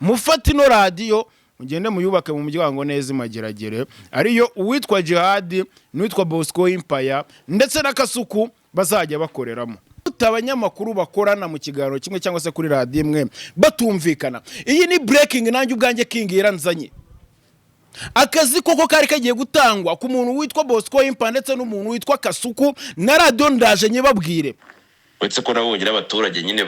Mufate ino radiyo, mugende muyubake mu muryango neza imageragere, ariyo uwitwa Jihadi n'uwitwa Bosco Empire ndetse na Kasuku bazajya bakoreramo. Abanyamakuru bakorana mu kiganiro kimwe cyangwa se kuri radiyo imwe batumvikana, iyi ni breaking. Nanjye ubwanjye King yaranzanye. Akazi koko kari kagiye gutangwa ku muntu witwa Bosco Empire ndetse n'umuntu witwa Kasuku na radiyo, ndaje nyibabwire. Uretse ko nabonye n'abaturage nyine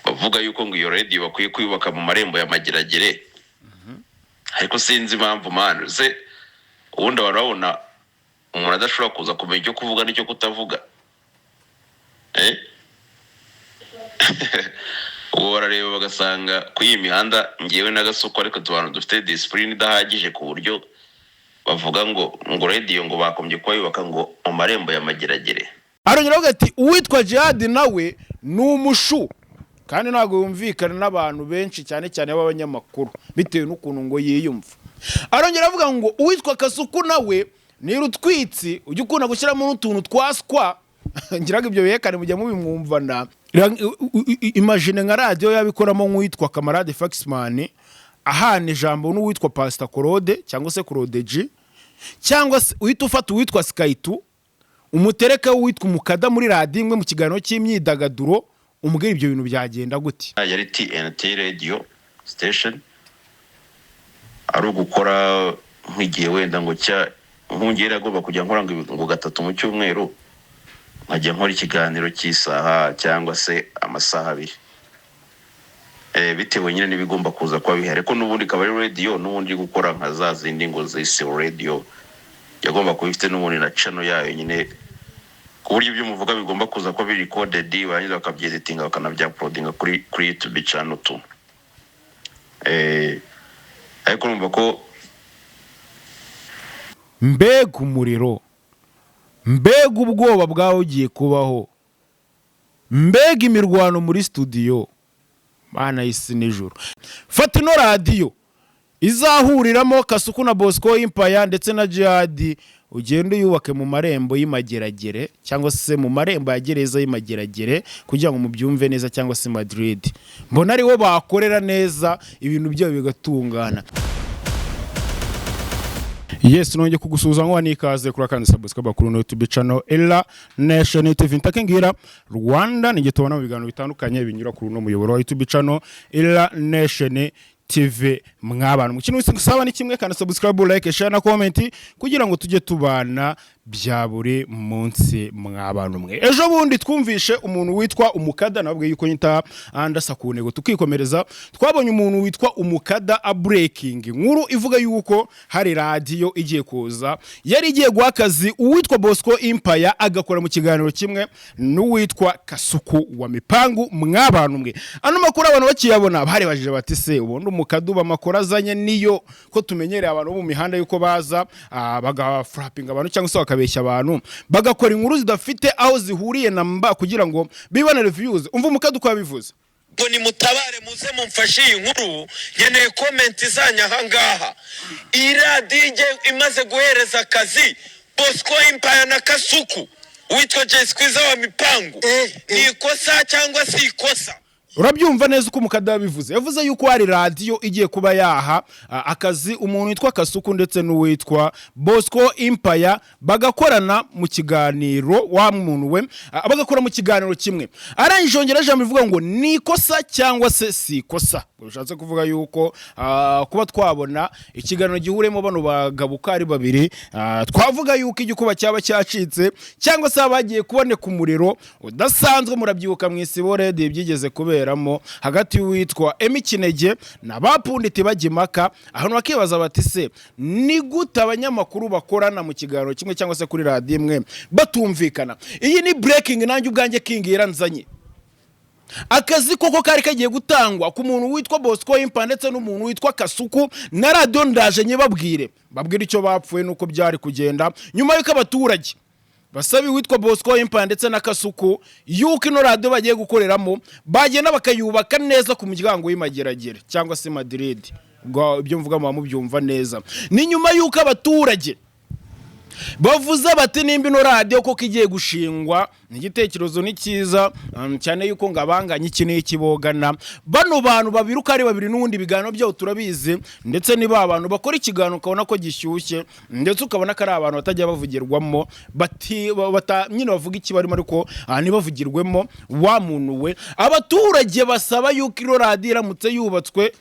bavuga yuko ngo iyo radiyo bakwiye kuyubaka mu marembo ya Mageragere, ariko sinzi impamvu, man. Se ubundi abantu babona umuntu adashobora kuza kumenya icyo kuvuga n'icyo kutavuga? Eh? Ubu barareba bagasanga kuri iyi mihanda ngewe n'Agasuku, ariko abantu dufite discipline idahagije ku buryo bavuga ngo radiyo ngo bakombye kuba yubaka ngo mu marembo ya Mageragere. Arongera avuga ati uwitwa Jihadi nawe ni umushu kandi ntabwo yumvikana n'abantu benshi, cyane cyane b'abanyamakuru, bitewe n'ukuntu ngo yiyumva. Arongera avuga ngo uwitwa Kasuku nawe ni rutwitsi, ujya ukunda gushyiramo n'utuntu twa skwa. Ngira ngo ibyo bihekane mujya mubimwumvana. Imagine nka radiyo yabikoramo nk'uwitwa Kamarade Faxman ahana ijambo n'uwitwa Pastor Claude cyangwa se Claude G, cyangwa se uhita ufata uwitwa Skaitu umutereke witwa Umukada muri radiyo imwe mu kiganiro cy'imyidagaduro, umubwira ibyo bintu byagenda gute? Yari TNT radio station, ari ugukora nk'igihe wenda ngo cya nkungere agomba kujya nkora ngo gatatu mu cyumweru, nkajya nkora ikiganiro cy'isaha cyangwa se amasaha 2, bitewe nyine n'ibigomba kuza kuba bihari. Ariko n'ubundi ikaba ari radio n'ubundi iri gukora nka za zindi ngo zise radio, yagomba kuba ifite n'ubundi na channel yayo nyine, ku buryo ibyo muvuga bigomba kuza kuba biri recorded, barangiza bakabyeditinga, bakanabyauploadinga kuri YouTube channel tu. Ariko urumva ko Mbega umuriro, mbega ubwoba bwawe ugiye kubaho, mbega imirwano muri studio! Mana y'isi n'ijuru, fata ino radiyo izahuriramo Kasuku na Bosco Empire ndetse na Jihadi, ugende uyubake mu marembo y'Imageragere cyangwa se mu marembo ya gereza y'Imageragere, kugira ngo mubyumve neza, cyangwa se Madrid. Mbona ariwo bakorera neza, ibintu byabo bigatungana. Yes, nongeye kugusuhuza nkuwa n'ikaze kuri akandi subscribe kuri YouTube channel Ella Nation TV Ntakengira Rwanda. Ni tubona mu biganiro bitandukanye binyura kuri uno muyoboro wa YouTube channel Ella Nation TV. Mw'abantu, mukino wese ni kimwe: kandi subscribe, like, share na comment, kugira ngo tujye tubana bya buri munsi. Mw'abantu mwe, ejo bundi twumvishe umuntu witwa Umukada, nabwo yuko nyita andasa ku ntego tukikomereza. Twabonye umuntu witwa Umukada a breaking nkuru ivuga yuko hari radiyo igiye kuza, yari igiye guha akazi uwitwa Bosco Empire agakora mu kiganiro kimwe n'uwitwa Kasuku wa Mipangu. Mw'abantu mwe, ano makuru abantu bakiyabona barebajije bati: "Se ubundi Umukada uba amakuru azanye niyo ko tumenyereye abantu bo mu mihanda yuko baza bagafurapinga abantu cyangwa se bakabeshya abantu, bagakora inkuru zidafite aho zihuriye na mba kugira ngo bibonere views?" Umva Umukada uko yabivuze. Ngo nimutabare, muze mumfashe iyi nkuru, nkeneye comment zanyu ahangaha. Iyi radiyo imaze guhereza akazi Bosco Empire na Kasuku witwa Jesi wa Mipangu, ni ikosa cyangwa si ikosa? Urabyumva neza uko Umukada yabivuze. Yavuze yuko hari radiyo igiye kuba yaha akazi umuntu witwa Kasuku ndetse n'uwitwa Bosco Empire, bagakorana mu kiganiro wa muntu we, bagakora mu kiganiro kimwe. Arangije yongera ijambo rivuga ngo ni ikosa cyangwa se si ikosa. Bishatse kuvuga yuko kuba twabona ikiganiro gihuriyemo bano bagabo uko ari babiri, twavuga yuko igikuba cyaba cyacitse cyangwa se haba hagiye kuboneka umuriro udasanzwe. Murabyibuka mu Isibo Radio byigeze kuberamo hagati y'uwitwa Emi Kinege na bapunditi bajya impaka, ahantu bakibaza bati: "Se ni gute abanyamakuru bakorana mu kiganiro kimwe cyangwa se kuri radiyo imwe batumvikana?" Iyi ni breaking. Nanjye ubwanjye King yaranzanye. Akazi koko kari kagiye gutangwa ku muntu witwa Bosco Empire ndetse n'umuntu witwa Kasuku na radiyo, ndaje nyibabwire, babwire icyo bapfuye n'uko byari kugenda nyuma y'uko abaturage basaba uwitwa Bosco Empire ndetse na Kasuku yuko ino radiyo bagiye gukoreramo bagenda bakayubaka neza ku muryango w'imageragere cyangwa se Madrid. Ubwo ibyo mvuga muba mubyumva neza. Ni nyuma y'uko abaturage Bavuze bati nimba ino radiyo koko igiye gushingwa, igitekerezo ni cyiza, cyane yuko ngo abanganye iki n'iki bogana. Bano bantu babiri uko ari babiri n'ubundi ibiganiro byabo turabizi, ndetse niba abantu bakora ikiganiro ukabona ko gishyushye, ndetse ukabona ko ari abantu batajya bavugirwamo, bati nyine bavuga iki barimo, ariko ntibavugirwemo wa muntu we. Abaturage basaba yuko ino radiyo iramutse yubatswe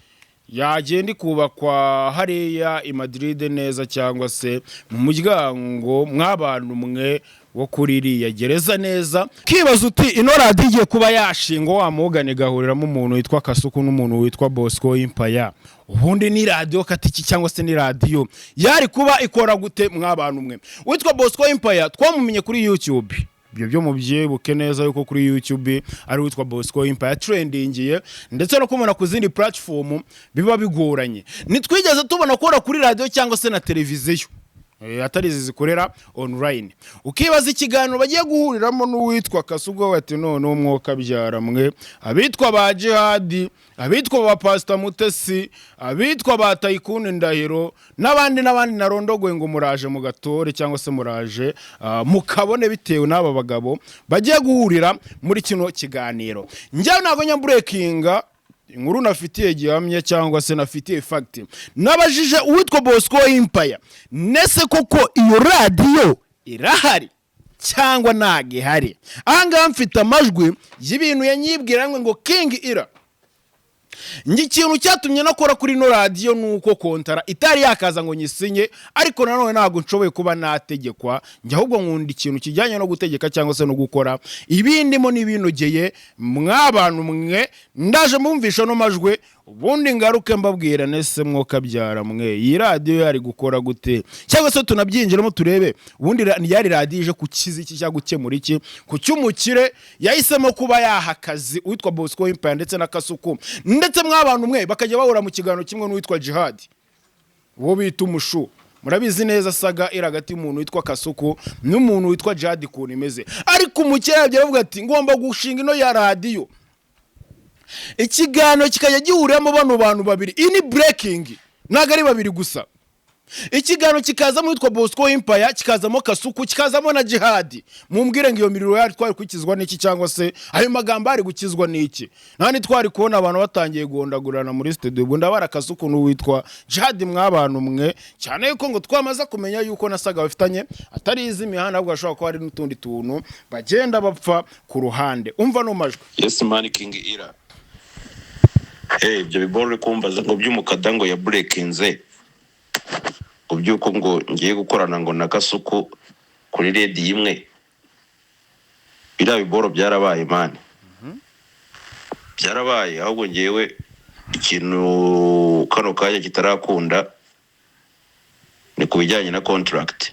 yagenda ikubakwa hariya i Madrid neza, cyangwa se mu muryango mw'abantu mwe wo kuri iriya gereza neza. Kibaza uti ino radiyo igiye kuba yashingwa, wa mugani igahuriramo umuntu witwa Kasuku n'umuntu witwa Bosco Empire, ubundi ni radiyo katiki cyangwa se ni radiyo yari kuba ikora gute mw'abantu mwe? Witwa Bosco Empire twamumenye kuri YouTube. Ibyo byo mubyibuke neza yuko kuri YouTube ari witwa Bosco Empire trendingiye, ndetse no kumubona ku zindi platform biba bigoranye. Ntitwigeze tubona akora kuri radiyo cyangwa se na televiziyo, atari izi zikorera online. Ukibaza ikiganiro bagiye guhuriramo n'uwitwa Kasugo, bati none umwuka byara mwe, abitwa ba Jihadi, abitwa ba Pastor Mutesi, abitwa ba Tayikuni Ndahiro n'abandi n'abandi narondogoye, ngo muraje mu gatore cyangwa se muraje mukabone bitewe n'aba bagabo bagiye guhurira muri kino kiganiro. Njyewe ntabwo nyamburekinga inkuru nafitiye gihamya cyangwa se nafitiye fact. Nabajije uwitwa Bosco Empire, nese koko iyo radiyo irahari cyangwa ntago ihari? Ahangaha mfite amajwi y'ibintu yanyibwira ngo King Ira, njye ikintu cyatumye nakora kuri ino radiyo ni uko kontara itari yakaza ngo nyisinye, ariko nanone ntabwo nshoboye kuba nategekwa njye, ahubwo nkunda ikintu kijyanye no gutegeka cyangwa se no gukora ibindimo n'ibinogeye mw'abantu mwe. Ndaje mumvisha no majwi, ubundi ngaruke mbabwira nese mwokabyara mwe, iyi radiyo yari gukora gute, cyangwa se tunabyinjiramo turebe ubundi yari radiyo ije kukiza iki cyangwa gukemura iki, ku cy'umukire yahisemo kuba yaha akazi uwitwa Bosco Empire ndetse na Kasuku, ndetse mw'abantu mwe bakajya bahura mu kiganiro kimwe n'uwitwa Jihad, uwo bita umushu. Murabizi neza saga iri hagati y'umuntu witwa Kasuku n'umuntu witwa Jihad ukuntu imeze. Ariko umukire yabyo aravuga ati ngomba gushinga ino ya radiyo, ikiganiro kikajya gihuriramo bano bantu babiri. Iyi ni breaking, ntabwo ari babiri gusa. Ikiganiro kikazamo witwa Bosco Empire, kikazamo Kasuku, kikazamo na Jihadi. Mumbwire ngo iyo miriro yari twari gukizwa n'iki, cyangwa se ayo magambo ari gukizwa n'iki? Nta twari kubona abantu batangiye guhondagurana muri studio. Ubwo ndabara Kasuku n'uwitwa Jihadi mw'abantu mwe, cyane yuko ngo twamaze kumenya yuko nasaga bafitanye atari iz'imihanda, ahubwo hashobora kuba hari n'utundi tuntu bagenda bapfa ku ruhande. Umva no majwi. Yes man, King Ira. Hey, ibyo biboro uri kumbaza ngo by'umukada ngo ya breakinze, ngo by'uko ngo ngiye gukorana ngo na Kasuku kuri rediyo imwe, biriya biboro byarabaye man, byarabaye. Ahubwo ngewe ikintu kano kanya kitarakunda ni ku bijyanye na contract.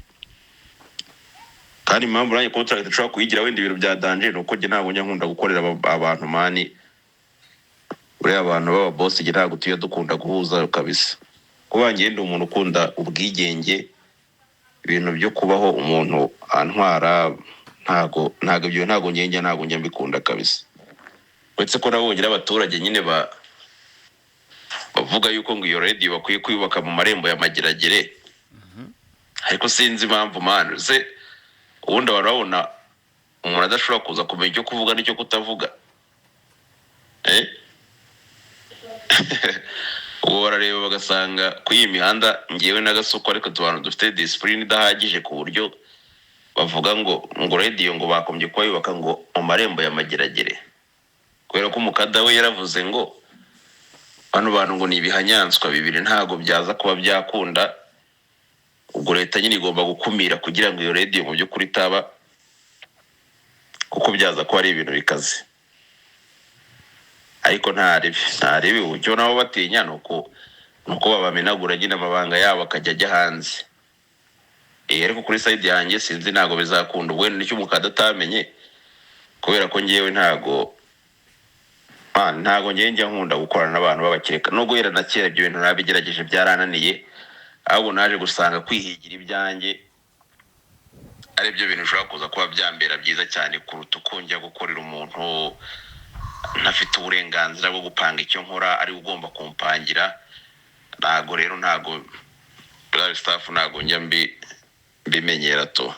Kandi impamvu nanjye contract nshobora kuyigira wenda ibintu bya danger ni uko njye ntabwo njya nkunda gukorera abantu man. Buriya abantu b'aba boss njye ntabwo tujya dukunda guhuza kabisa, kuba njye ndi umuntu ukunda ubwigenge. Ibintu byo kubaho umuntu antwara, ntago ibyo ntago njye ntabwo njya mbikunda kabisa. Uretse ko nabonye n'abaturage nyine bavuga yuko ngo iyo radiyo bakwiye kuyubaka mu marembo ya Mageragere, ariko sinzi impamvu man. Se ubundi abantu babona umuntu adashobora kuza kumenya icyo kuvuga n'icyo kutavuga, eh? Ubu barareba bagasanga kuri iyi mihanda ngewe n'Agasoko, ariko abantu dufite discipline idahagije ku buryo bavuga ngo radiyo ngo bakombye kuba yubaka ngo mu marembo ya Mageragere, kubera ko umukada we yaravuze ngo bano bantu ngo ni ibihanyanswa bibiri, ntabwo byaza kuba byakunda. Ubwo leta nyine igomba gukumira kugira ngo iyo radiyo mu by'ukuri itaba, kuko byaza kuba ari ibintu bikaze. Ariko nta ribi, nta ribi. Icyo nabo batinya ni uko babamenagura nyine, amabanga yabo akajya ajya hanze. Ariko kuri side yanjye sinzi, ntabwo bizakunda. Ubwo wenda nicyo umukada atamenye, kubera ko ngewe ntago, ntago ngewe njya nkunda gukorana n'abantu b'abakireka. No guhera na kera ibyo bintu nabigerageje byarananiye, ahubwo naje gusanga kwihigira ibyanjye ari byo bintu bishobora kuza kuba byambera byiza cyane kuruta uko njya gukorera umuntu ntafite uburenganzira bwo gupanga icyo nkora, ari we ugomba kumpangira. Ntago rero, ntago buriya stuff ntago njya mbi. mbimenyera tu.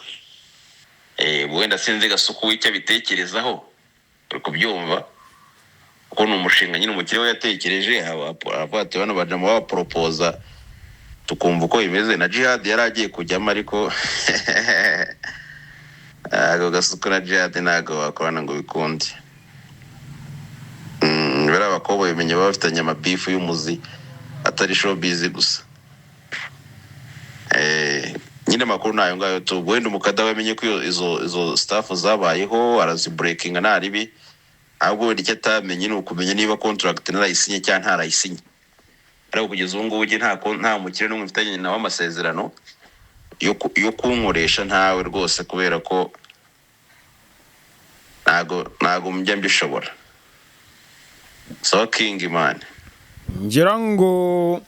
Wenda sinzi Gasuku w'icyo abitekerezaho, uri kubyumva, kuko ni umushinga nyine umukire we yatekereje, aravuga ati bano bajama babaporopoza tukumva uko bimeze. Na Jihad yari agiye kujyamo, ariko ntabwo Gasuku na Jihad ntabwo bakorana ngo bikunde. Bariya bakobwa bimenya baba bafitanye amabifu y'umuzi, atari showbiz gusa. Nyine amakuru ni ayo ngayo tu. Wenda umukada wamenye ko izo staff zabayeho, araziburekinga nta ribi. Ahubwo wenda icyo atamenye ni ukumenya niba contract narayisinye cyangwa ntarayisinye. Ariko kugeza ubu ngubu njye nta mukire n'umwe mfitanye nawe amasezerano yo kunkoresha, ntawe rwose, kubera ko ntago njya mbishobora. So king man. Ngira ngo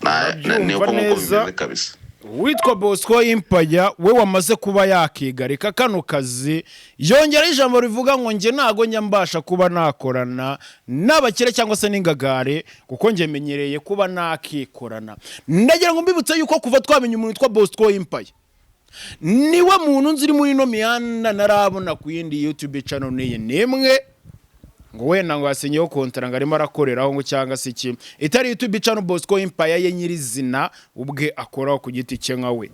ni urabyumva uko nguko neza. bimeze kabisa. Witwa Bosco Impaya we wamaze kuba yakigarika kano kazi, yongeraho ijambo rivuga ngo njye ntago njya mbasha kuba nakorana n'abakire cyangwa se n'ingagare, kuko njye menyereye kuba nakikorana. Ndagira ngo mbibutse yuko kuva twamenya umuntu witwa Bosco Impaya, niwe muntu nzi uri muri ino mihanda narabona ku yindi YouTube channel n'iyi n'imwe ngo wenda ngo yasinyeho kontara ngo arimo arakoreraho ngo cyangwa se iki, itari YouTube channel Bosco Empire ye nyirizina ubwe akoraho ku giti cye nka we.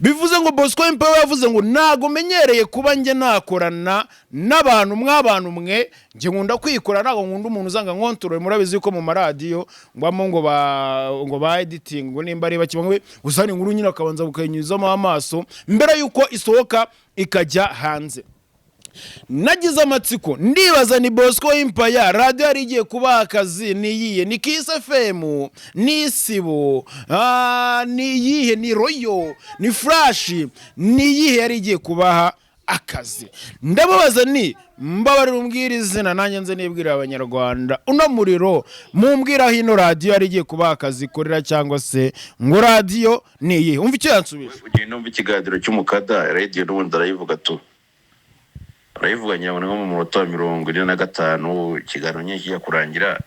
Bivuze ngo Bosco Empire yavuze ngo ntago menyereye kuba njye nakorana n'abantu mw'abantu mwe, njye nkunda kwikora, ntago nkunda umuntu uzanga nkontorore. Murabizi yuko mu maradiyo ngwamo ngo ba editing, ngo nimba ari bake bamwe uzana inkuru nyine akabanza bukayinyuzamo amaso mbere yuko isohoka ikajya hanze. Nagize amatsiko ndibaza ni Bosco Empire radiyo yari igiye kubaha akazi ni iyihe? Ni Kiss FM, ni Isibo, ni iyihe? Ni Royo, ni Flash, ni iyihe yari igiye kubaha akazi? Ndababaza ni mbabarira umbwira izina nanjye nze nibwirira Abanyarwanda uno muriro, mumbwira aho ino radiyo yari igiye kubaha akazi ikorera, cyangwa se ngo radiyo ni iyihe? Umva icyo yansubije. Ugenda umva ikiganiro cy'umukada, radiyo n'ubundi arayivuga tu, arayivuga ngira ngo ni nko mu munota wa 45, ikiganiro nyine kijya kurangira,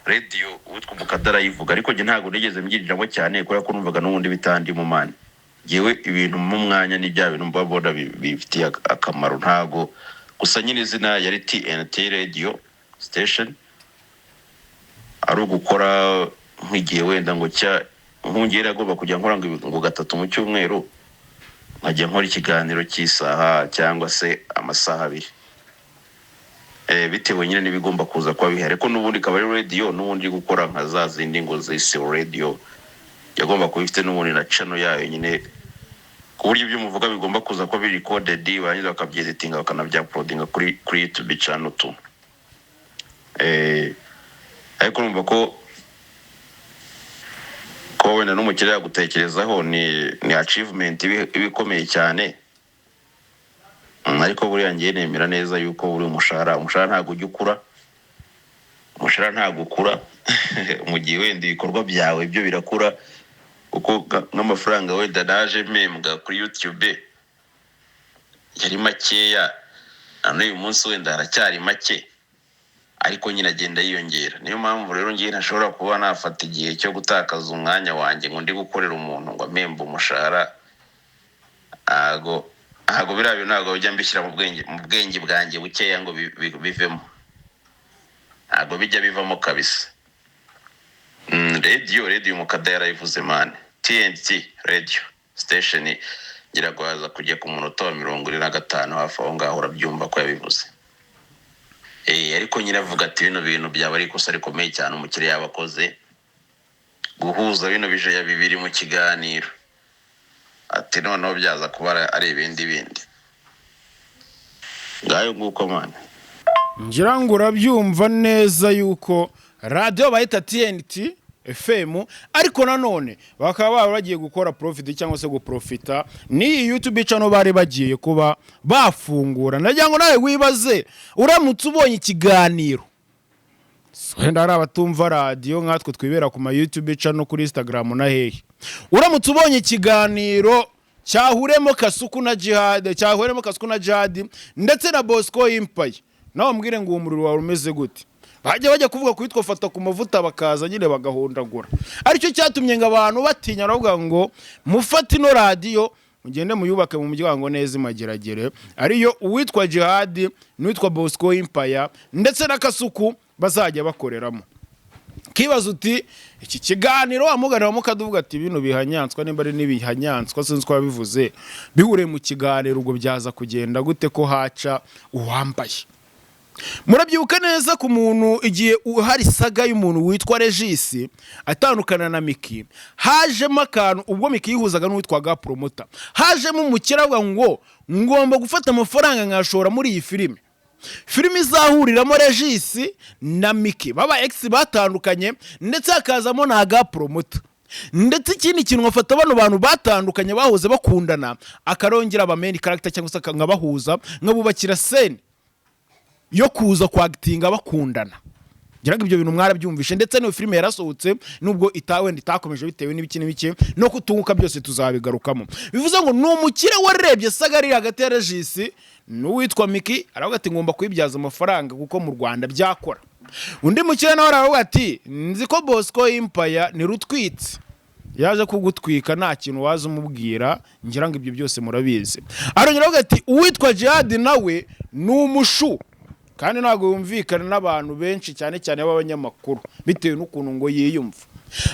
radiyo uwitwa umukada arayivuga. Ariko njye ntabwo nigeze mbyinjiramo cyane, kubera ko numvaga n'ubundi bitandi mu mani. Yewe, ibintu mu mwanya ni bya bintu mba mbona bifitiye akamaro. Ntago gusa nyine izina yari TNT radio station, ari ugukora nk'igihe wenda ngo cya nkungere agomba kujya nkora ngo gatatu mu cyumweru, nkajya nkora ikiganiro cy'isaha cyangwa se amasaha 2, bitewe nyine n'ibigomba kuza kuba bihari. Ariko n'ubundi ikaba ari radio n'ubundi iri gukora nka za zindi ngo zise radio, yagomba kuba ifite n'ubundi na channel yayo nyine, ku buryo ibyo muvuga bigomba kuza kuba biri recorded, barangiza bakabyeditinga bakanabyauploadinga kuri YouTube channel tu. Ariko urumva ko kuba wenda n'umukiriya yagutekerezaho ni achievement iba ikomeye cyane. Ariko buriya ngiye nemera neza yuko buri umushahara ntabwo ujya ukura, umushahara ntabwo ukura mu gihe wenda ibikorwa byawe byo birakura, kuko nk'amafaranga wenda naje mpembwa kuri YouTube yari makeya, na n'uyu munsi wenda haracyari make, ariko nyine agenda yiyongera. Niyo mpamvu rero ngiye ntashobora kuba nafata igihe cyo gutakaza umwanya wanjye ngo ndi gukorera umuntu ngo ampembe umushahara. Ntago biriya bintu ntabwo bijya mbishyira mu bwenge bwanjye bukeya ngo bivemo, ntabwo bijya bivamo kabisa. Radiyo umukada yarayivuze man, TNT radio station, ngira ngo haza kujya ku munota wa 45 hafi aho ngaho, urabyumva ko yabivuze. Ariko nyine avuga ati bino bintu byaba ari ikosa rikomeye cyane umukiriya yaba akoze guhuza bino bijeya bibiri mu kiganiro, ati noneho byaza kuba ari ibindi bindi. Ngayo nguko man. Ngira ngo urabyumva neza yuko radiyo bayita TNT FM, ariko nanone bakaba baba bagiye gukora profit cyangwa se guprofita n'iyi YouTube channel bari bagiye kuba bafungura. Ndagira ngo nawe wibaze uramutse ubonye ikiganiro, wenda hari abatumva radiyo nkatwe twibera ku ma YouTube channel, kuri Instagram na hehe, uramutse ubonye ikiganiro cyahuremo Kasuku na Jihad, cyahuremo Kasuku na Jihad ndetse na Bosco Empire, nawe mbwire ngo uwo muriro wawe umeze gute? Bajya kuvuga ku Fata ku Mavuta, bakaza nyine bagahondagura. Aricyo cyatumye ngo abantu batinya, baravuga ngo mufate ino radiyo. Mugende muyubake mu muryango neza imageragere, ariyo uwitwa Jihad n'uwitwa Bosco Empire ndetse na Kasuku bazajya bakoreramo. Kibaza uti iki kiganiro wamugana mukaduvuga ati bino bihanyanswa, nimba ari n'ibihanyanswa sinzi uko wabivuze, bihuriye mu kiganiro, ubwo byaza kugenda gute ko haca uwambaye? Murabyibuka neza ku muntu igihe hari saga y'umuntu witwa Regis atandukana na Miki, hajemo akantu ubwo Miki yihuzaga n'uwitwaga Promoter, hajemo umukire avuga ngo ngomba gufata amafaranga nkashora muri iyi filime izahuriramo Regis na Miki baba ex batandukanye, ndetse hakazamo na ga Promoter. Ndetse ikindi kintu, nkafata bano bantu batandukanye bahoze bakundana, akarongera aba main character cyangwa se nkabahuza, nkabubakira scene yo kuza kwagitinga bakundana. Ngira ngo ibyo bintu mwarabyumvishe, ndetse n'iyo filime yarasohotse nubwo wenda itakomeje bitewe n'ibiki n'ibiki no kutunguka, byose tuzabigarukamo. Bivuze ngo ni umukire warebye saga ari hagati ya Regis n'uwitwa Miki, aravuga ati ngomba kuyibyaza amafaranga kuko mu Rwanda byakora. Undi mukire nawe aravuga ati nzi ko Bosco Empire ni rutwitsi, yaje kugutwika nta kintu waza umubwira. Ngira ngo ibyo byose murabizi. Arongera avuga ati uwitwa Jihad nawe ni umushu kandi ntabwo yumvikana n'abantu benshi, cyane cyane b'abanyamakuru, bitewe n'ukuntu ngo yiyumva.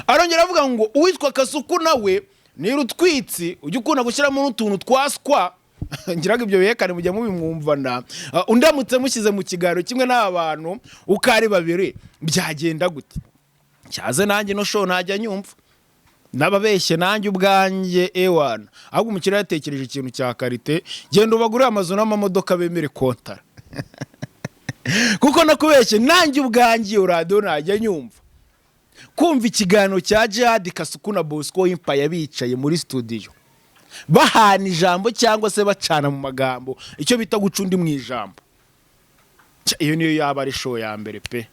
Arongera avuga ngo uwitwa Kasuku nawe ni rutwitsi, ujya ukunda gushyiramo n'utuntu twa skwa. Ngira ngo ibyo bihekane mujya mubimwumvana. Undamutse mushyize mu kiganiro kimwe n'aba bantu uko ari babiri byagenda gute? Cyaze nanjye no show ntajya nyumva n'ababeshye nanjye ubwanjye ewana. Ahubwo umukiriya yatekereje ikintu cya qualité: genda ubagurire amazu n'amamodoka, bemere kontara, kuko nakubeshye nanjye ubwanjye iyo radiyo najya nyumva. Kumva ikiganiro cya Jihad, Kasuku na Bosco Empire bicaye muri studio bahana ijambo cyangwa se bacana mu magambo, icyo bita guca undi mu ijambo, iyo niyo yaba ari show ya mbere pe.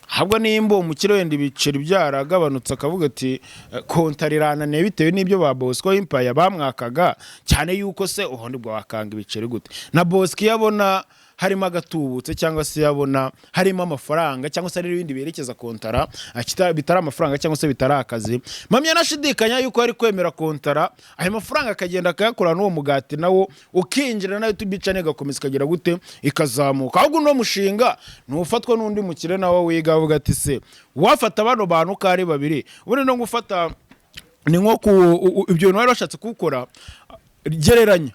Ahubwo nimba uwo mukire wenda ibiceri byaragabanutse, akavuga ati kontara irananiye bitewe n'ibyo ba Bosco Empire bamwakaga cyane, yuko se ubundi bwo wakanga ibiceri gute? Na Bosco iyo abona harimo agatubutse cyangwa se yabona harimo amafaranga cyangwa se hari ibindi berekeza kontara bitari amafaranga cyangwa se bitari akazi, mpamya nashidikanya yuko ari kwemera kontara, ayo mafaranga akagenda akayakora n'uwo mugati nawo ukinjira, nayo tubicane igakomeza ikagera gute, ikazamuka. Ahubwo uno mushinga ntufatwa n'undi mukire nawe wiga avuga ati se wafata bano bantu uko ari babiri, ubundi no gufata ni nko ku ibyo bintu bari bashatse kuwukora. Gereranya,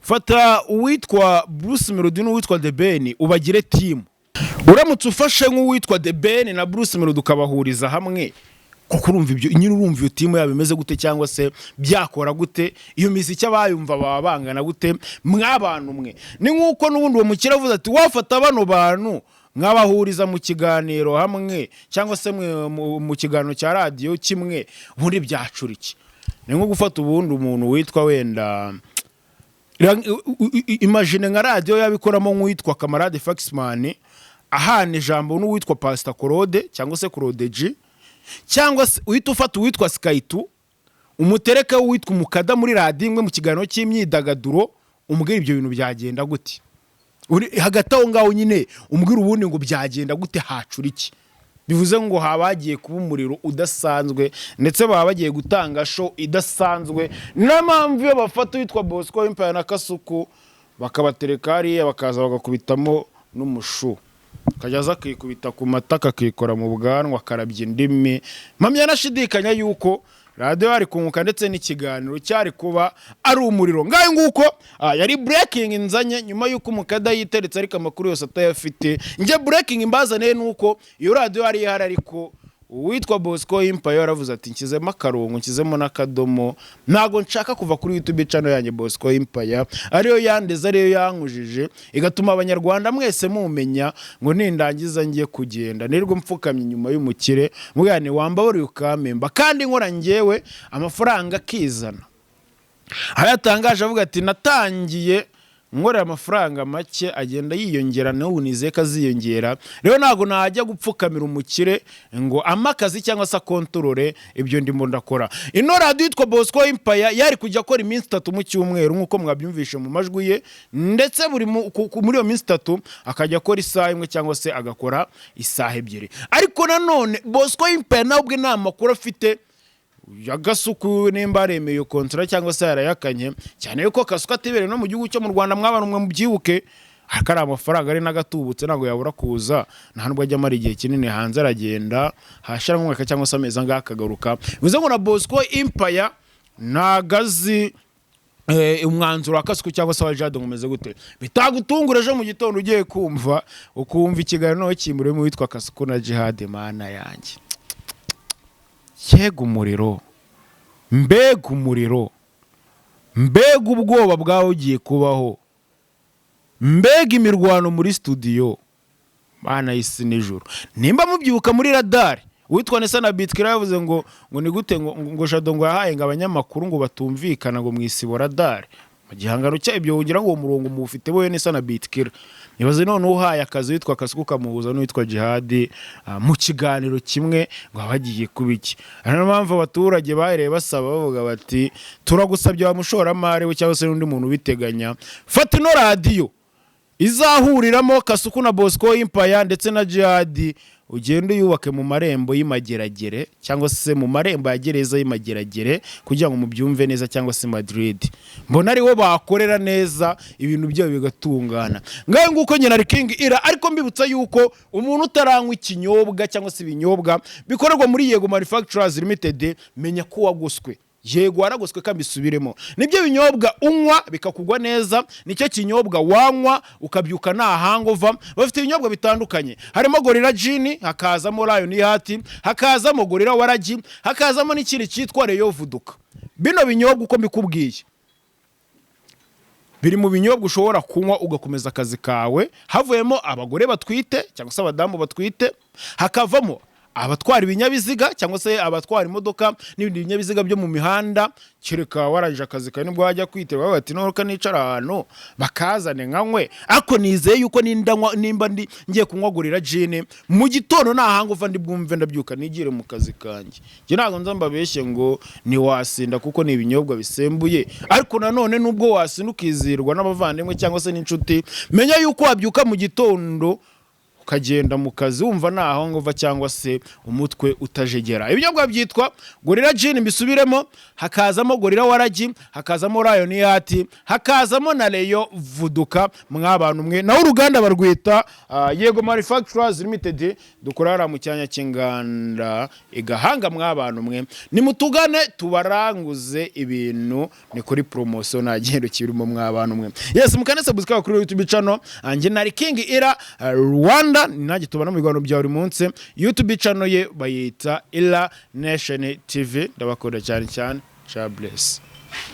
fata uwitwa Bruce Melody n'uwitwa The Ben ubagire team. Uramutse ufashe nk'uwitwa The Ben na Bruce Melody ukabahuriza hamwe, kuko urumva ibyo nyine, urumva iyo team yabo imeze gute cyangwa se byakora gute? Iyo miziki abayumva baba bangana gute mw'abantu mwe? Ni nk'uko n'ubundi uwo mukire avuze ati wafata bano bantu nk'abahuriza mu kiganiro hamwe cyangwa se mu kiganiro cya radiyo kimwe, ubundi byacura iki? Ni nko gufata ubundi umuntu witwa wenda imagine nka radiyo yabikoramo nk'uwitwa Kamarade Faxman ahana ijambo n'uwitwa Pastor Claude cyangwa se Claude G, cyangwa se uhita ufata uwitwa Skytu umutereke witwa Umukada muri radiyo imwe mu kiganiro cy'imyidagaduro, umbwira ibyo bintu byagenda gute? Uri hagati aho ngaho nyine, umbwira ubundi ngo byagenda gute, hacura iki? Bivuze ngo haba hagiye kuba umuriro udasanzwe, ndetse baba bagiye gutanga show idasanzwe. Niyo mpamvu iyo bafata uwitwa Bosco Empire na Kasuku bakabatereka hariya, bakaza bagakubitamo n'umushu, akajya aza akikubita ku mataka, akikora mu bwanwa, akarabya indimi, mpamya nashidikanya yuko radiyo yari kunguka ndetse n'ikiganiro cyari kuba ari umuriro. Ngayo nguko, yari breaking nzanye nyuma y'uko umukada yiteretse ariko amakuru yose atayafite. Njye breaking mbazaniye nuko iyo radiyo yari ihari, ariko uwitwa Bosco Empire yaravuze ati nshyizemo akarongo, nshyizemo n'akadomo, ntabwo nshaka kuva kuri YouTube channel yanjye Bosco Empire, ariyo yandeze, ariyo yankujije, igatuma abanyarwanda mwese mumenya, ngo nindangiza ngiye kugenda nirwo mfukamye inyuma y'umukire mubwira wambabariye ukampemba kandi nkora njyewe amafaranga akizana. Aho yatangaje avuga ati natangiye nkorera amafaranga make, agenda yiyongera, n'ubu nizeye ko aziyongera, rero ntabwo najya gupfukamira umukire ngo ampe akazi cyangwa se akontorore ibyo ndimo ndakora. Ino radiyo yitwa Bosco Empire yari kujya akora iminsi 3 mu cyumweru nk'uko mwabyumvishe mu majwi ye, ndetse buri muri iyo minsi 3 akajya akora isaha imwe cyangwa se agakora isaha 2. Ariko nanone Bosco Empire nawe ubwe nta makuru afite. Ya Gasuku nimba yaremeye iyo contrat cyangwa se yarayakanye, cyane yuko Kasuku atibereye no mu gihugu cyo mu Rwanda. Mwabana umwe mubyibuke, ariko ari amafaranga ari n'agatubutse, ntabwo yabura kuza. Nta nubwo ajya amara igihe kinini hanze, aragenda hashira nk'umwaka cyangwa se amezi angahe akagaruka. Bivuze ngo na Bosco Empire ntago azi umwanzuro wa Kasuku cyangwa se wa Jado ngo umeze gute. Bitagutungura ejo mu gitondo ugiye kumva ukumva ikiganiro noneho kimurimo witwa Kasuku na Jihad. Mana yanjye, yega umuriro, mbega umuriro, mbega ubwoba bwawe ugiye kubaho, mbega imirwano muri studio, Mana y'isi n'ijuru! Nimba mubyibuka, muri Radari uwitwa Nesa na Bitkira yavuze ngo ni gute ngo Jado ngo yahaye ngo abanyamakuru ngo batumvikana ngo mu isibo Radari mu gihangano cya ibyo. Wongera ngo uwo murongo muwufite wowe Nesa na Bitkira. Nibaze none uhaye akazi witwa Kasuku ukamuhuza n'uwitwa Jihadi mu kiganiro kimwe, ngo haba hagiye kuba iki? Ari niyo mpamvu abaturage bahereye basaba, bavuga bati: "Turagusabye wa mushoramari we cyangwa se n'undi muntu ubiteganya, fata ino radiyo izahuriramo Kasuku na Bosco Empire ndetse na Jihadi, ugende uyubake mu marembo y'Imageragere cyangwa se mu marembo ya gereza y'Imageragere, kugira ngo mubyumve neza, cyangwa se Madrid." Mbona ariho bakorera neza, ibintu byabo bigatungana. Ngaho nguko nyina ari King Ira. Ariko mbibutsa yuko umuntu utaranywa ikinyobwa cyangwa se ibinyobwa bikorerwa muri Yego Manufacturers Limited, menya ko wagoswe. Yego, waragoswe, kandi bisubiremo, nibyo binyobwa unywa bikakugwa neza, nicyo kinyobwa wanywa ukabyuka nta hangover. Bafite ibinyobwa bitandukanye, harimo Gorilla Gin, hakazamo Lion Heart, hakazamo Gorilla Waragi, hakazamo n'ikindi cyitwa Reyo Vuduka. Bino binyobwa uko mbikubwiye biri mu binyobwa ushobora kunywa ugakomeza akazi kawe. Havuyemo abagore batwite cyangwa se abadamu batwite, hakavamo abatwara ibinyabiziga cyangwa se abatwara imodoka n'ibindi binyabiziga byo mu mihanda. Kereka warangije akazi kawe nibwo wajya kwiterwa bati: "Noneho nicara ahantu bakazane nkanywe." Ariko nizeye yuko nindanywa, nimba ndi ngiye kunywa Gorilla Gin mu gitondo, nta hangover ndi bwumve, ndabyuka nigire mu kazi kanjye. Njye ntabwo nza mbabeshye ngo ntiwasinda, kuko ni ibinyobwa bisembuye. Ariko nanone nubwo wasinda ukizihirwa n'abavandimwe cyangwa se n'inshuti, menya yuko wabyuka mu gitondo ukagenda mu kazi wumva nta hangover cyangwa se umutwe utajegera. Ibinyobwa byitwa Gorilla Gin, mbisubiremo, hakazamo Gorilla Waragi, hakazamo Lion Heart, hakazamo na Reyo Vuduka. Mw'abantu mwe, naho uruganda barwita Yego Manufacturers Limited, dukora hariya mu cyanya cy'inganda i Gahanga. Mw'abantu mwe, nimutugane tubaranguze ibintu, ni kuri promotion, nta gihendo kirimo. Mw'abantu mwe, yes, mukane subscribe kuri YouTube channel anjye nari King Ira Rwanda, nanjye tubana mu biganiro bya buri munsi. YouTube channel ye bayita Ira Nation TV. Ndabakunda cyane cyane. God bless.